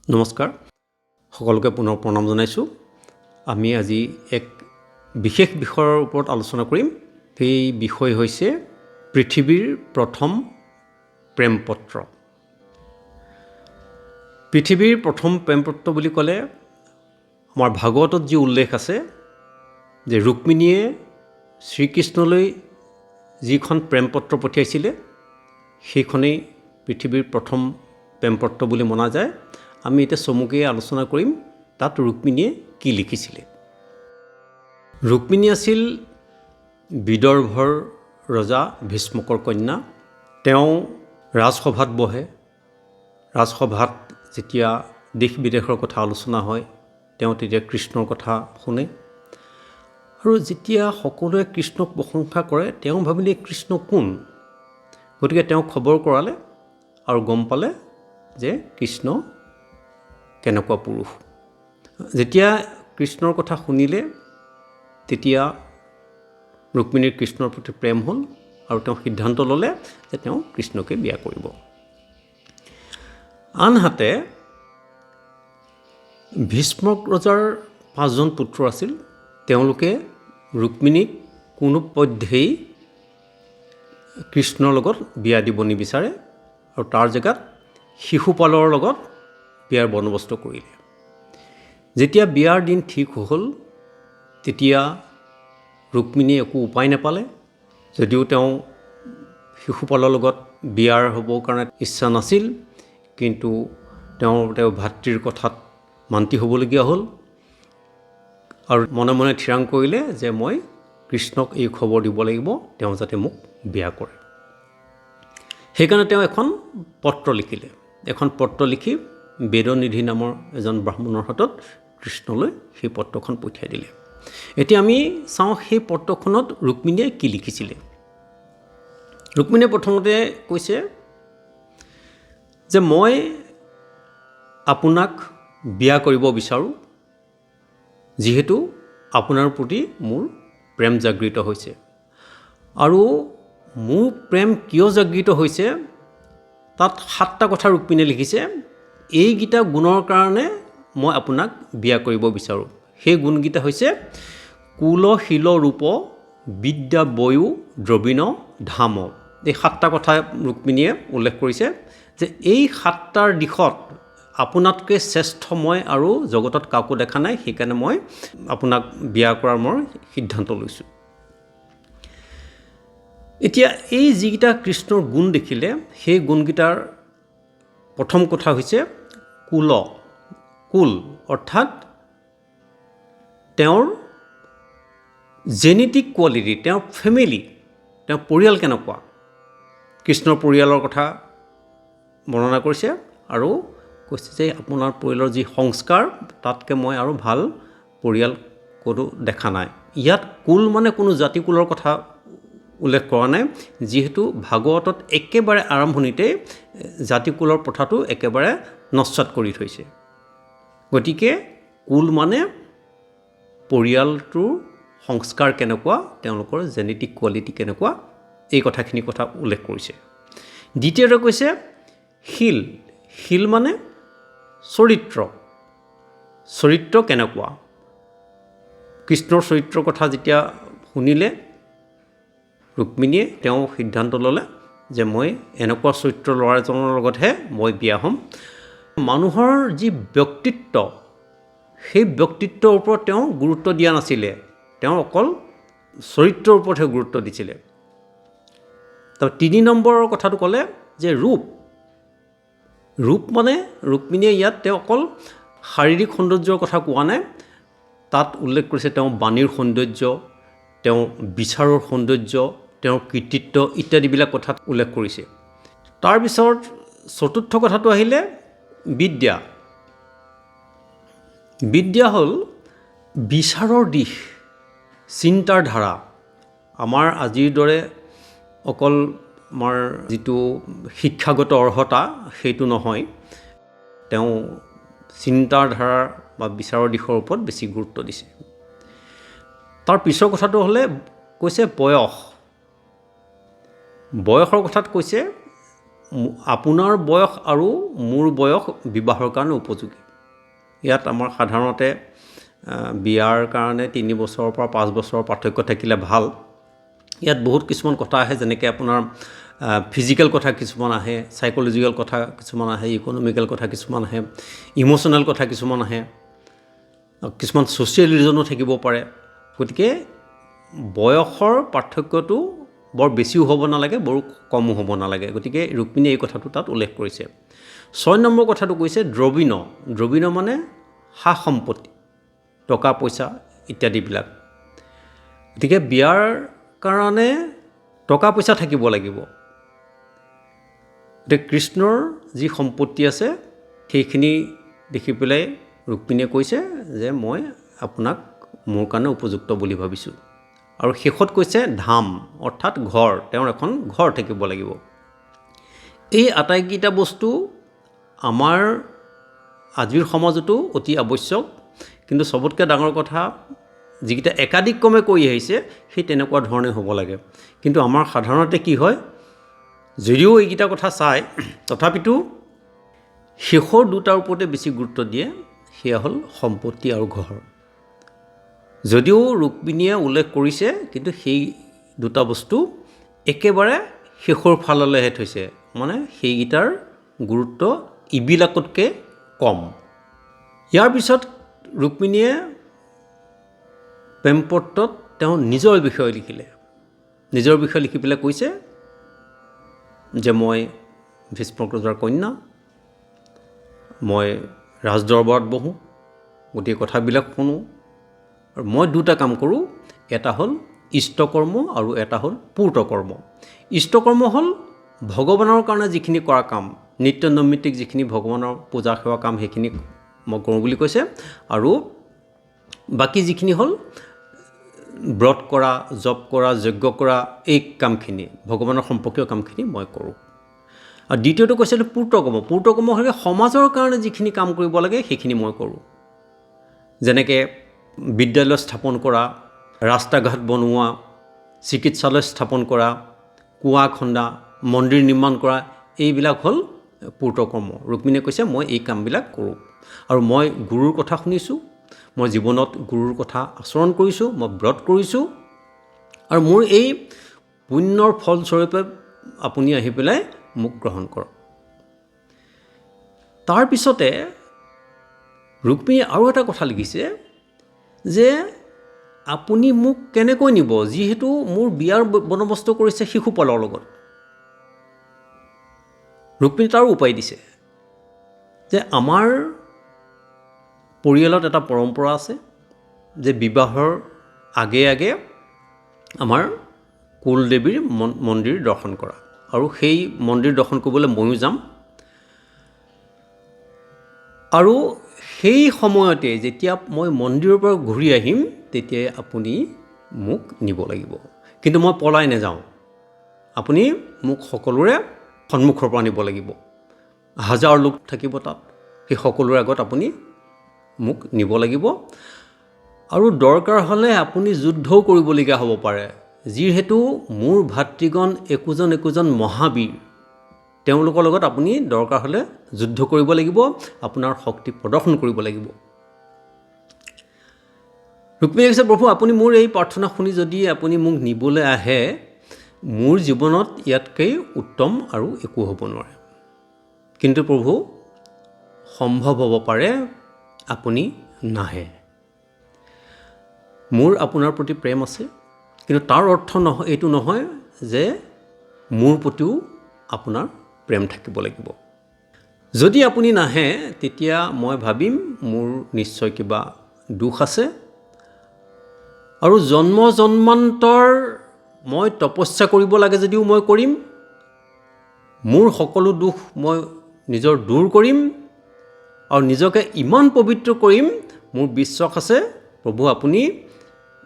নমস্কাৰ, সকলোকে পুনৰ প্ৰণাম জনাইছোঁ। আমি আজি এক বিশেষ বিষয়ৰ ওপৰত আলোচনা কৰিম। সেই বিষয় হৈছে পৃথিৱীৰ প্ৰথম প্ৰেমপত্ৰ। পৃথিৱীৰ প্ৰথম প্ৰেমপত্ৰ বুলি ক'লে আমাৰ ভাগৱতত যি উল্লেখ আছে যে ৰুক্মিণীয়ে শ্ৰীকৃষ্ণলৈ যিখন প্ৰেমপত্ৰ পঠিয়াইছিলে, সেইখনেই পৃথিৱীৰ প্ৰথম প্ৰেমপত্ৰ বুলি মনা যায়। আমি এতিয়া চমুকৈ আলোচনা কৰিম তাত ৰুক্মিণীয়ে কি লিখিছিলে। ৰুক্মিণী আছিল বিদৰ্ভৰ ৰজা ভীষ্মকৰ কন্যা। তেওঁ ৰাজসভাত বহে। ৰাজসভাত যেতিয়া দেশ বিদেশৰ কথা আলোচনা হয়, তেওঁ তেতিয়া কৃষ্ণৰ কথা শুনে আৰু যেতিয়া সকলোৱে কৃষ্ণক প্ৰশংসা কৰে, তেওঁ ভাবিলে কৃষ্ণ কোন? গতিকে তেওঁ খবৰ কৰালে আৰু গম পালে যে কৃষ্ণ কেনেকুৱা পুৰুষ। যেতিয়া কৃষ্ণৰ কথা শুনিলে, তেতিয়া ৰুক্মিণীৰ কৃষ্ণৰ প্ৰতি প্ৰেম হ'ল আৰু তেওঁ সিদ্ধান্ত ল'লে যে তেওঁ কৃষ্ণকে বিয়া কৰিব। আনহাতে ভীষ্মক ৰজাৰ পাঁচজন পুত্ৰ আছিল। তেওঁলোকে ৰুক্মিণীক কোনো পধ্যেই কৃষ্ণৰ লগত বিয়া দিব নিবিচাৰে আৰু তাৰ জেগাত শিশুপালৰ লগত বিয়াৰ বন্দবস্ত কৰিলে। যেতিয়া বিয়াৰ দিন ঠিক হ'ল, তেতিয়া ৰুক্মিণীয়ে একো উপায় নাপালে। যদিও তেওঁ শিশুপালৰ লগত বিয়াৰ হ'বৰ কাৰণে ইচ্ছা নাছিল, কিন্তু তেওঁ তেওঁৰ ভাতৃৰ কথাত মান্তি হ'বলগীয়া হ'ল আৰু মনে মনে থিৰাং কৰিলে যে মই কৃষ্ণক এই খবৰ দিব লাগিব, তেওঁ যাতে মোক বিয়া কৰে। সেইকাৰণে তেওঁ এখন পত্ৰ লিখিলে। এখন পত্ৰ লিখি বেদনিধি নামৰ এজন ব্ৰাহ্মণৰ হাতত কৃষ্ণলৈ সেই পত্ৰখন পঠিয়াই দিলে। এতিয়া আমি চাওঁ সেই পত্ৰখনত ৰুক্মিণীয়ে কি লিখিছিলে। ৰুক্মিণীয়ে প্ৰথমতে কৈছে যে মই আপোনাক বিয়া কৰিব বিচাৰোঁ, যিহেতু আপোনাৰ প্ৰতি মোৰ প্ৰেম জাগৃত হৈছে। আৰু মোৰ প্ৰেম কিয় জাগৃত হৈছে, তাত সাতটা কথা ৰুক্মিণীয়ে লিখিছে। এইকেইটা গুণৰ কাৰণে মই আপোনাক বিয়া কৰিব বিচাৰোঁ। সেই গুণকেইটা হৈছে কুল, শীল, ৰূপ, বিদ্যা, বয়ো, দ্ৰবীণ, ধাম। এই সাতটা কথা ৰুক্মিণীয়ে উল্লেখ কৰিছে যে এই সাতটাৰ দিশত আপোনাতকৈ শ্ৰেষ্ঠ মই আৰু জগতত কাকো দেখা নাই, সেইকাৰণে মই আপোনাক বিয়া কৰাৰ মই সিদ্ধান্ত লৈছোঁ। এতিয়া এই যিকেইটা কৃষ্ণৰ গুণ দেখিলে, সেই গুণকেইটাৰ প্ৰথম কথা হৈছে কুল। কুল অৰ্থাৎ তেওঁৰ জেনেটিক কোৱালিটি, তেওঁৰ ফেমিলি, তেওঁৰ পৰিয়াল কেনেকুৱা। কৃষ্ণৰ পৰিয়ালৰ কথা বৰ্ণনা কৰিছে আৰু কৈছে যে আপোনাৰ পৰিয়ালৰ যি সংস্কাৰ, তাতকৈ মই আৰু ভাল পৰিয়াল ক'তো দেখা নাই। ইয়াত কুল মানে কোনো জাতি কুলৰ কথা উল্লেখ কৰা নাই, যিহেতু ভাগৱতত একেবাৰে আৰম্ভণিতেই জাতি কুলৰ প্ৰথাটো একেবাৰে নস্যাৎ কৰি থৈছে। গতিকে কুল মানে পৰিয়ালটোৰ সংস্কাৰ কেনেকুৱা, তেওঁলোকৰ জেনেটিক কোৱালিটি কেনেকুৱা, এই কথাখিনি কথা উল্লেখ কৰিছে। দ্বিতীয়তে কৈছে শীল। শীল মানে চৰিত্ৰ। চৰিত্ৰ কেনেকুৱা? কৃষ্ণৰ চৰিত্ৰৰ কথা যেতিয়া শুনিলে ৰুক্মিণীয়ে, তেওঁ সিদ্ধান্ত ল'লে যে মই এনেকুৱা চৰিত্ৰ ল'ৰা এজনৰ লগতহে মই বিয়া হ'ম। মানুহৰ যি ব্যক্তিত্ব, সেই ব্যক্তিত্বৰ ওপৰত তেওঁ গুৰুত্ব দিয়া নাছিলে, তেওঁ অকল চৰিত্ৰৰ ওপৰতহে গুৰুত্ব দিছিলে। তাৰ তিনি নম্বৰৰ কথাটো ক'লে যে ৰূপ। ৰূপ মানে ৰুক্মিণীয়ে ইয়াত তেওঁ অকল শাৰীৰিক সৌন্দৰ্যৰ কথা কোৱা নাই। তাত উল্লেখ কৰিছে তেওঁ বাণীৰ সৌন্দৰ্য, তেওঁৰ বিচাৰৰ সৌন্দৰ্য, তেওঁৰ কৃতিত্ব ইত্যাদিবিলাক কথাত উল্লেখ কৰিছে। তাৰপিছত চতুৰ্থ কথাটো আহিলে বিদ্যা। বিদ্যা হ'ল বিচাৰৰ দিশ, চিন্তাৰ ধাৰা। আমাৰ আজিৰ দৰে অকল আমাৰ যিটো শিক্ষাগত অৰ্হতা সেইটো নহয়, তেওঁ চিন্তাৰ ধাৰাৰ বা বিচাৰৰ দিশৰ ওপৰত বেছি গুৰুত্ব দিছে। তাৰ পিছৰ কথাটো হ'লে কৈছে বয়স। বয়সৰ কথাত কৈছে আপোনাৰ বয়স আৰু মোৰ বয়স বিবাহৰ কাৰণে উপযোগী। ইয়াত আমাৰ সাধাৰণতে বিয়াৰ কাৰণে 3 বছৰৰ পৰা 5 বছৰৰ পাৰ্থক্য থাকিলে ভাল। ইয়াত বহুত কিছুমান কথা আহে, যেনেকৈ আপোনাৰ ফিজিকেল কথা কিছুমান আহে, চাইক'লজিকেল কথা কিছুমান আহে, ইকনমিকেল কথা কিছুমান আহে, ইম'চনেল কথা কিছুমান আহে, কিছুমান ছ'চিয়েল ৰিজনো থাকিব পাৰে। গতিকে বয়সৰ পাৰ্থক্যটো বৰ বেছিও হ'ব নালাগে, বৰ কমো হ'ব নালাগে। গতিকে ৰুক্মিণীয়ে এই কথাটো তাত উল্লেখ কৰিছে। 6 নম্বৰ কথাটো কৈছে দ্ৰবীণ। দ্ৰবীণ মানে সা সম্পত্তি, টকা পইচা ইত্যাদিবিলাক। গতিকে বিয়াৰ কাৰণে টকা পইচা থাকিব লাগিব। গতিকে কৃষ্ণৰ যি সম্পত্তি আছে সেইখিনি দেখি পেলাই ৰুক্মিণীয়ে কৈছে যে মই আপোনাক মোৰ কাৰণে উপযুক্ত বুলি ভাবিছোঁ। আৰু শেষত কৈছে ধাম, অৰ্থাৎ ঘৰ, তেওঁৰ এখন ঘৰ থাকিব লাগিব। এই আটাইকেইটা বস্তু আমাৰ আজিৰ সমাজতো অতি আৱশ্যক। কিন্তু চবতকৈ ডাঙৰ কথা, যিকেইটা একাদিক্ৰমে কৰি আহিছে সেই তেনেকুৱা ধৰণে হ'ব লাগে। কিন্তু আমাৰ সাধাৰণতে কি হয়, যদিও এইকেইটা কথা চায় তথাপিতো শেষৰ দুটাৰ ওপৰতে বেছি গুৰুত্ব দিয়ে, সেয়া হ'ল সম্পত্তি আৰু ঘৰ। যদিও ৰুক্মিণীয়ে উল্লেখ কৰিছে, কিন্তু সেই দুটা বস্তু একেবাৰে শেষৰ ফাললৈহে থৈছে, মানে সেইকেইটাৰ গুৰুত্ব ইবিলাকতকৈ কম। ইয়াৰ পিছত ৰুক্মিণীয়ে প্ৰেমপত্ৰত তেওঁ নিজৰ বিষয়ে লিখিলে। নিজৰ বিষয়ে লিখি পেলাই কৈছে যে মই ভীষ্মক ৰজাৰ কন্যা, মই ৰাজদৰবাৰত বহোঁ, গোটেই কথাবিলাক শুনো, আৰু মই দুটা কাম কৰোঁ, এটা হ'ল ইষ্টকৰ্ম আৰু এটা হ'ল পূৰ্তকৰ্ম। ইষ্টকৰ্ম হ'ল ভগৱানৰ কাৰণে যিখিনি কৰা কাম, নিত্য নৈমিত্তিক যিখিনি ভগৱানৰ পূজা সেৱা কাম, সেইখিনি মই কৰোঁ বুলি কৈছে। আৰু বাকী যিখিনি হ'ল ব্ৰত কৰা, জপ কৰা, যজ্ঞ কৰা, এই কামখিনি, ভগৱানৰ সম্পৰ্কীয় কামখিনি মই কৰোঁ। আৰু দ্বিতীয়টো কৈছে পূৰ্তকৰ্ম। পূৰ্তকৰ্ম হ'লে সমাজৰ কাৰণে যিখিনি কাম কৰিব লাগে সেইখিনি মই কৰোঁ, যেনেকৈ বিদ্যালয় স্থাপন কৰা, ৰাস্তা ঘাট বনোৱা, চিকিৎসালয় স্থাপন কৰা, কুঁৱা খন্দা, মন্দিৰ নিৰ্মাণ কৰা, এইবিলাক হ'ল পূৰ্তকৰ্ম। ৰুক্মিণীয়ে কৈছে মই এই কামবিলাক কৰোঁ আৰু মই গুৰুৰ কথা শুনিছোঁ, মই জীৱনত গুৰুৰ কথা আচৰণ কৰিছোঁ, মই ব্ৰত কৰিছোঁ, আৰু মোৰ এই পুণ্যৰ ফলস্বৰূপে আপুনি আহি পেলাই মোক গ্ৰহণ কৰক। তাৰপিছতে ৰুক্মিণীয়ে আৰু এটা কথা লিখিছে যে আপুনি মোক কেনেকৈ নিব, যিহেতু মোৰ বিয়াৰ বন্দোবস্ত কৰিছে শিশুপালৰ লগত। ৰুক্মিণী তাৰো উপায় দিছে যে আমাৰ পৰিয়ালত এটা পৰম্পৰা আছে যে বিবাহৰ আগে আগে আমাৰ কুলদেৱীৰ মন্দিৰ দৰ্শন কৰা, আৰু সেই মন্দিৰ দৰ্শন কৰিবলৈ ময়ো যাম, আৰু সেই সময়তে যেতিয়া মই মন্দিৰৰ পৰা ঘূৰি আহিম তেতিয়াই আপুনি মোক নিব লাগিব, কিন্তু মই পলাই নাযাওঁ, আপুনি মোক সকলোৰে সন্মুখৰ পৰা নিব লাগিব, হাজাৰ লোক থাকিব তাত, সেই সকলোৰে আগত আপুনি মোক নিব লাগিব, আৰু দৰকাৰ হ'লে আপুনি যুদ্ধও কৰিবলগীয়া হ'ব পাৰে, যিহেতু মোৰ ভাতৃগণ একোজন একোজন মহাবীৰ, তেওঁলোকৰ লগত আপুনি দৰকাৰ হ'লে যুদ্ধ কৰিব লাগিব, আপোনাৰ শক্তি প্ৰদৰ্শন কৰিব লাগিব। ৰুক্মিণীয়ে কৈছে, প্ৰভু আপুনি মোৰ এই প্ৰাৰ্থনা শুনি যদি আপুনি মোক নিবলৈ আহে, মোৰ জীৱনত ইয়াতকৈ উত্তম আৰু একো হ'ব নোৱাৰে, কিন্তু প্ৰভু সম্ভৱ হ'ব পাৰে আপুনি নাহে, মোৰ আপোনাৰ প্ৰতি প্ৰেম আছে, কিন্তু তাৰ অৰ্থ নহয় এইটো নহয় যে মোৰ প্ৰতিও আপোনাৰ প্ৰেম থাকিব লাগিব। যদি আপুনি নাহে তেতিয়া মই ভাবিম মোৰ নিশ্চয় কিবা দোষ আছে, আৰু জন্ম জন্মান্তৰ মই তপস্যা কৰিব লাগে যদিও মই কৰিম, মোৰ সকলো দোষ মই নিজৰ দূৰ কৰিম আৰু নিজকে ইমান পবিত্ৰ কৰিম, মোৰ বিশ্বাস আছে প্ৰভু আপুনি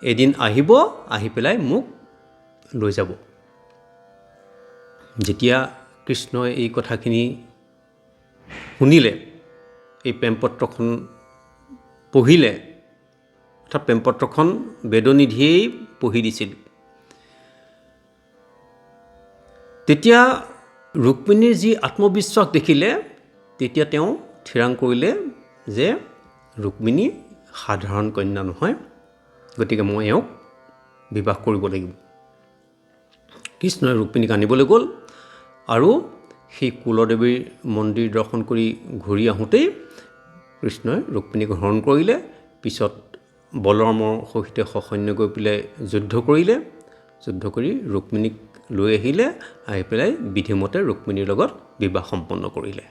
এদিন আহিব, আহি পেলাই মোক লৈ যাব। যেতিয়া কৃষ্ণই এই কথাখিনি শুনিলে, এই প্ৰেমপত্ৰখন পঢ়িলে, অৰ্থাৎ প্ৰেমপত্ৰখন বেদনিধিয়েই পঢ়ি দিছিল, তেতিয়া ৰুক্মিণীৰ যি আত্মবিশ্বাস দেখিলে, তেতিয়া তেওঁ থিৰাং কৰিলে যে ৰুক্মিণী সাধাৰণ কন্যা নহয়, গতিকে মই এওঁক বিবাহ কৰিব লাগিব। কৃষ্ণই ৰুক্মিণীক আনিবলৈ গ'ল আৰু সেই কুলদেৱীৰ মন্দিৰ দৰ্শন কৰি ঘূৰি আহোঁতেই কৃষ্ণই ৰুক্মিণীক হৰণ কৰিলে। পিছত বলৰামৰ সৈতে সসৈন্যে গৈ পেলাই যুদ্ধ কৰিলে। যুদ্ধ কৰি ৰুক্মিণীক লৈ আহিলে, আহি পেলাই বিধিমতে ৰুক্মিণীৰ লগত বিবাহ সম্পন্ন কৰিলে।